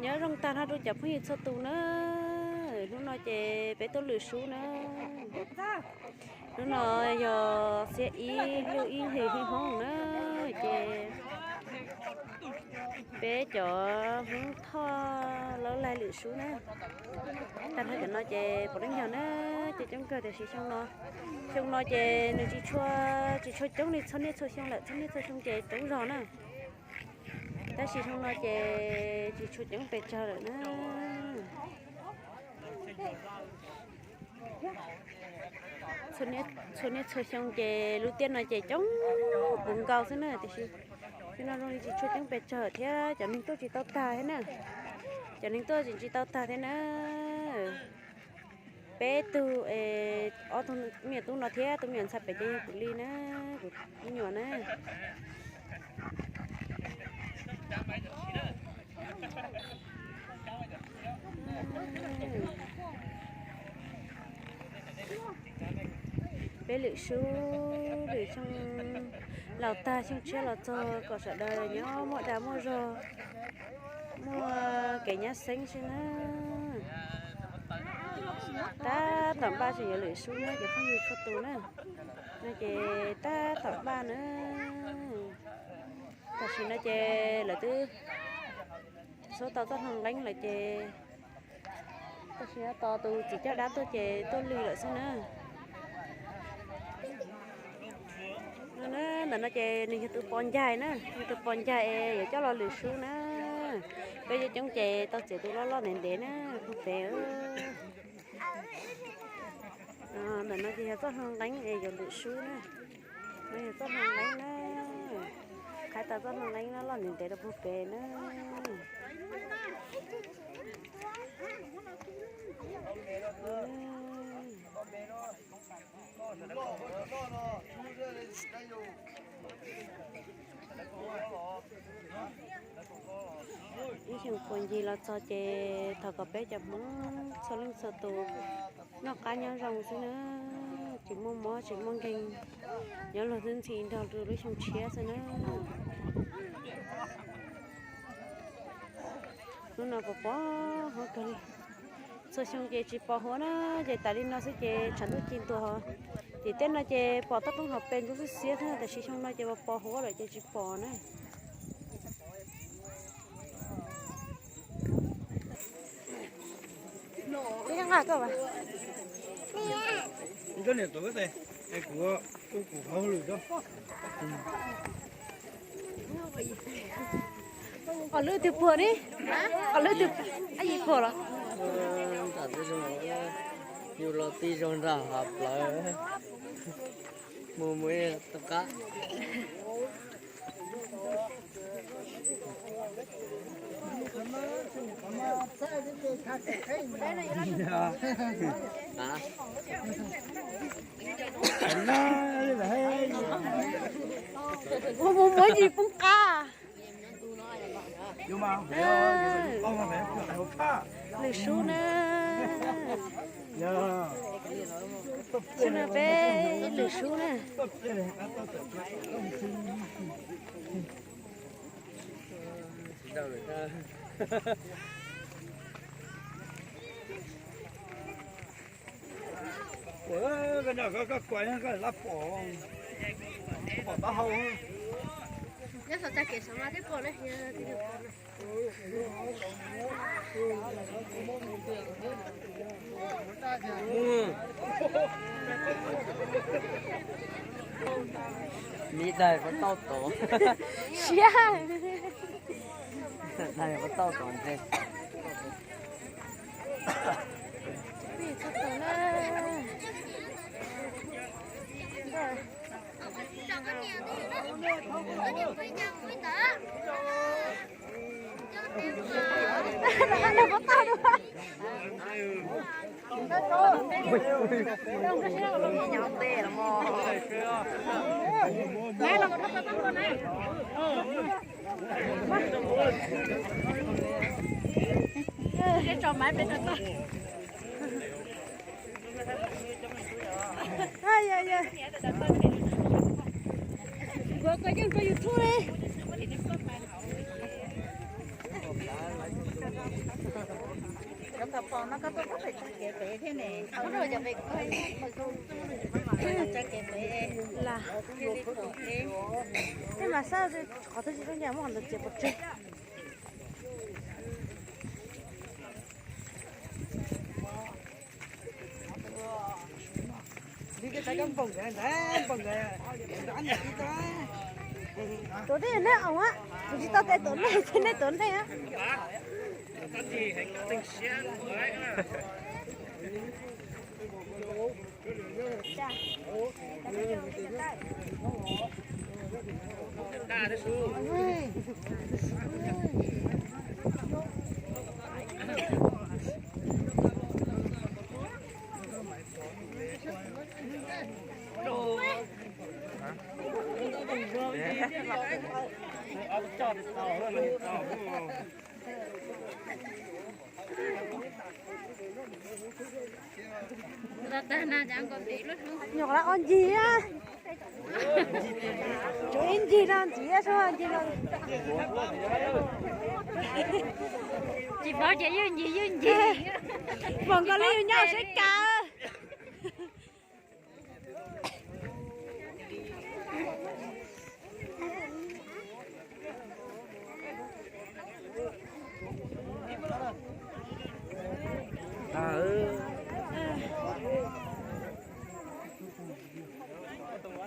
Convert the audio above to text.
Nyob zoo tag nrho rau cov phooj ywg txhua tus na. Hnub no ces peb tuaj lwm sub na. Hnub no yog xiab ib lub ib hlis Hmoob na, ces peb cov Hmoob Thoj Laub Laig lwm sub na. Tag nrho cov no ces puav leej yog na, ces coob kawg tiam sis xyoo no, xyoo no ces nws tsis tshua, tsis tshua coob li txhua niaj txhua xyoo lawm, txhua niaj txhua xyoo ces coob zog na. Tab sis xyoo no ces tsis tshua coob pes tsawg lawm na. Txhua niaj txhua xyoo ces lub tiaj no ces coob puv nkaus xwb na, tiam sis xyoo no zoo li tsis tshua coob pes tsawg thiab cov neeg tuaj tsis tau tag thiab na. Cov neeg tuaj tsis tsis tau tag thiab na. Peb tug es ob tug me nyuam tub no thiab tus me nyuam ntxhais pem ces yog kuv li na, kuv me nyuam na. Peb lwm sub, lwm xyoo laus tag xyoo tshiab los txog kom sawv daws nyob muaj dag muaj zog, muaj kev nyab xeeb xwb na. Tab tom npaj tseem yuav lwm sub na cov phooj ywg txhua tus na. No ces tab tom npaj na. Tam sim no ces lawv twb xub tau txoj hlua nqeeb lawm ces tam sim no tos tus txiv coj dab tuaj ces tuaj lwm lawm xwb na. Ntawm no ces nws yog tus pos ncaig na, yog tus pos ncaig es yuav coj los lwm sub na. Peb coob coob ces tau txiav tus loj loj ntev ntev na, puag pem. Ntawm no ces yog txoj hlua nqeeb es yuav lwm sub na. No yog txoj hlua nqeeb na. Qhaib tau txoj hlua nqeeb loj loj ntev ntev rau puag pem na. Ib xyoos puag ncig los txog ces thov kom peb cov Hmoob txhua leej txhua tus noj qab nyob zoo xwb na, tsis muaj mob tsis muaj nkeeg, nyob luag xwb ntxhi nrog rau lub xyoo tshiab xwb na. Hnub no pos pos huab kawg li. Txhua xyoo ces tsis pos huab na, ces tas li no xwb ces tshav ntuj ci ntua. Tim tej no ces pom toj roob hauv pes ntsuab xiab xiab thiab, tab sis xyoo no ces pos pos huab lawm ces tsis pom na. Qos lwj twg puag ni? Qos lwj twg, ab yim puag los? Yus los tij zoo nrog hav plawv. Mus mus tau qab. Mus mus muab yim poob qab. Lwm sub na. Xyoo no peb lwm sub na. Ua, koj nyob koj koj kuam koj lab pom, pom taub hau. Miv daim puas tau tom? Siab. Daim puas tau tom ntses. Nkuav koj yeej rau YouTube li. Pom no koj tuaj pem tsa kev pem thiab ne. Tsa kev pem. Tej mas xab qhov twg tsis zoo ntsia muab qhov ntawd txiav pov tseg. Tuav nej os, kuv tsis tau tes tuav nej, nej tuav nej. Nyuam qhuav ob ncig, tsuas ib ncig no ntxiv, ncig no. Tsis paub ces ywj ncig ywj ncig. Pom nkaus li yus nyob sab kav.